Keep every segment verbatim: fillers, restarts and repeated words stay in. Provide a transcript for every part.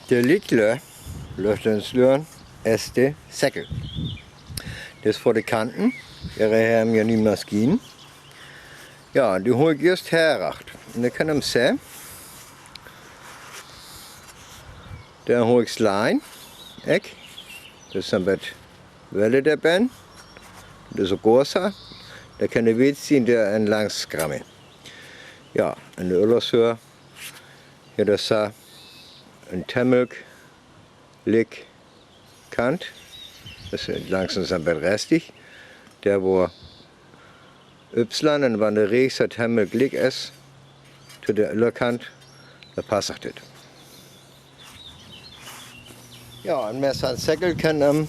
De Likkle, löften slören, es de Sekkel. Dit is vör de Kanten, d'r hemd ja nie Maskinen. Ja, un dee hoolt just herracht. Un dee kann em sien. Dee hoolt Slijn, ekj. Dit is en bät Welle d'r ben. Dit is ok Gosa. Dee kann de Wiet zien, dee en langs skramme. Ja, en de Öllersöör. Ja, dat is en Temmelk. Lik Kant. Dat is langzaam zijn bedrestich. Dee woar opslaan un wan de rechts het hemel lik is, to de Öllerkant, dan past dit. Ja, un met zijn Sekkel kann em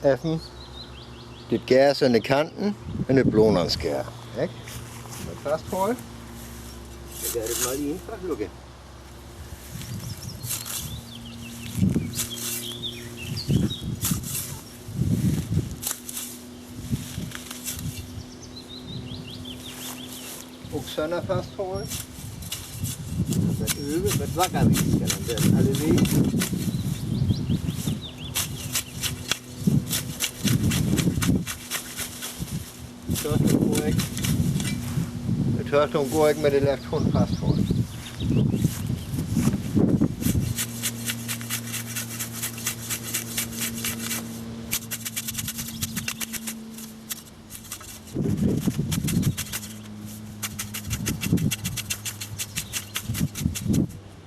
effe dit Gras en de Kanten en de Blome aanskere. Kjikj, met vastholen. Dan geit het mal eenfach, lök. Ok zoe vastholen. Met Öl, met Wacker, dan weurt alle Wege. Zo, dan goor ik. Het hoolt dan goor ik met de left hand vastholen.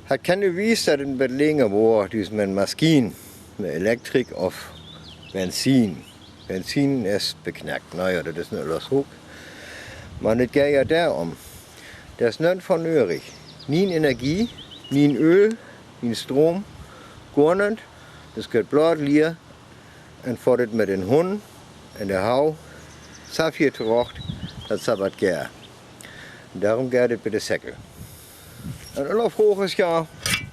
Haet kjenne wies dat en bät lenjer woar, dus met Maskien, met Elektrik of Benzin. Benzin es beknackt. Na ja, dat es nu alles hoog. Mer dit geit ja doarom. Dat es nöt vör nödig. Nien Energie, nien Öl, nien Stroom, goa nöt. Dat geiht blot lier. En foat et met dän Hund en de Hau, safje trocht, dat se wat gär. Doarom geiht et bie de Sekkel. En ander Froag es ja,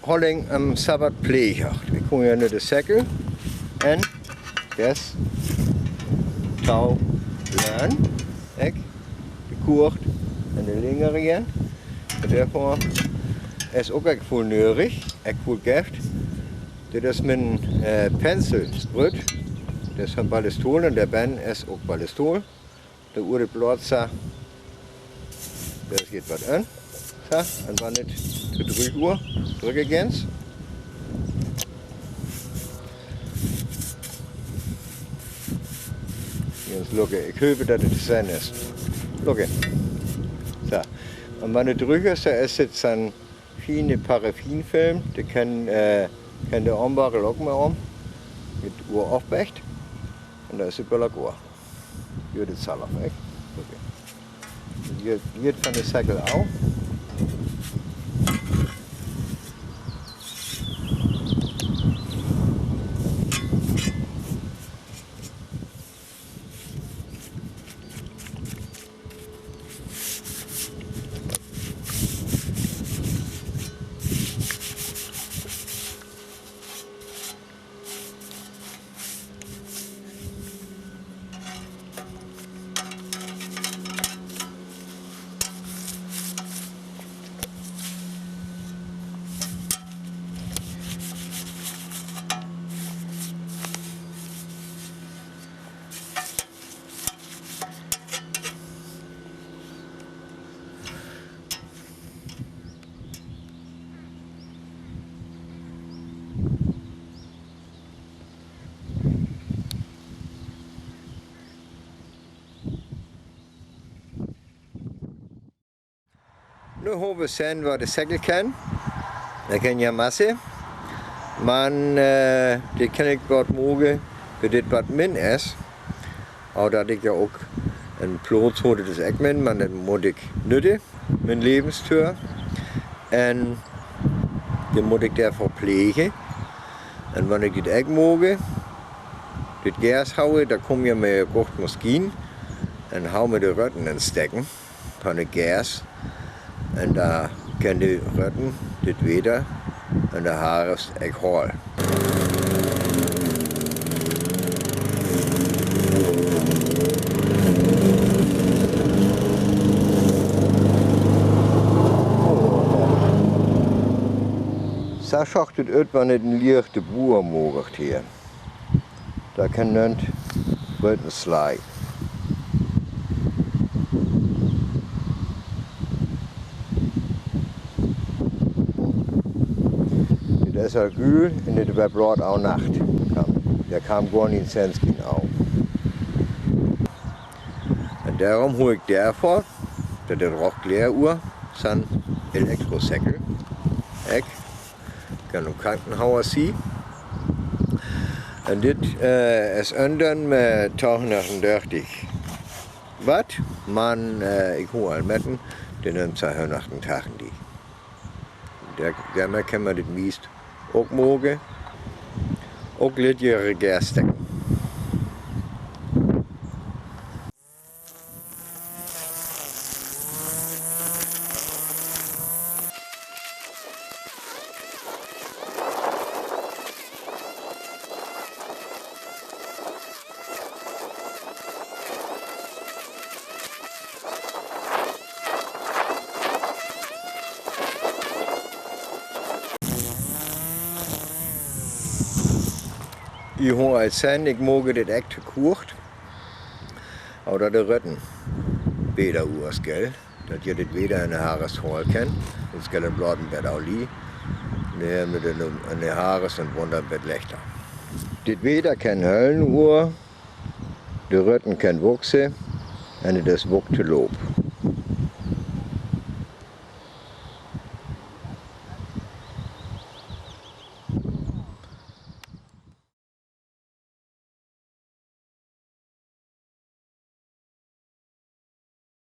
wie lang em Sabbat pleeg. Wie kome ja nao de Sekkel. En des Tau lern ik de kort en de längere. En doavör es ok ek väöl nödig, ek väöl Geld. Dit es mien, eh, Penselbröt. Dit is van Ballistol en de Bän es ok Ballistol. De Uhr de Plaza. Dao geiht wat aan. Zo, en dan nit de driehuur. Drück again. Jans lök. Ik haop dat et te zeen is. Lök. Zo. En wan et drüch is, dan is et zo'n fiene Paraffinfilm, dee kan, eh, kan de Ombagel ok mer om. Mit Uhr opbecht. En dan is et bal ok Uhr. Jüt et zelf, hè? Oké. Jüt, jüt van de Sekkel ok. Nu hab ich sehn, wat de Sekkel kann. Dee kann ja masse. Mer, eh, dee kann ik wat moge, för dit wat min is. Aver dat ik ja ok en Plauz hab, dat is ek min, mer dat mot ik nütte, mien Levenstüür. En dee mot ik doavör pleege. En wan ik dit ek moge, dit Gras haue, dan kom ja mit kort Maschien en hau mer de Rötten ensteken. Van de Gras. En dan kann de Rötten dit Wieter en de Harvst ek hole. Dao sjocht et ut, wan et en liechte Boer moget hei. Dao kan nant Röttenslei. Dit is al gül un dit weert bloot au Nacht. Dao kaam, dao kaam gor nich Sonnenschien au. Un dorum hoof ik doavör, dat dit rok leer uur, so'n Elektrosekkel. Ik kan ok Krankenhauer sie. Un dit, eh, is ünnen mit tweehundertdörtig Watt, man, eh, ik hoof al mit, dee nimmt zo'n hunnerttachtig. Dao, doamet kan man dit miest ok moge, ok lüttje Regeerstecken. Ik hoof al sien, ik moge dit echt te kort. Oba dat de Rötten bäder uaskell. Dat je dit Weder en de Harrest hoolen kan. Dit is gel en Bladen bie Auli. Nä, mit en, en de Harrest en Wunner bie Lechter. Dit Weder kan höllen uur, de Rötten kan wokse, un et is wok te loop.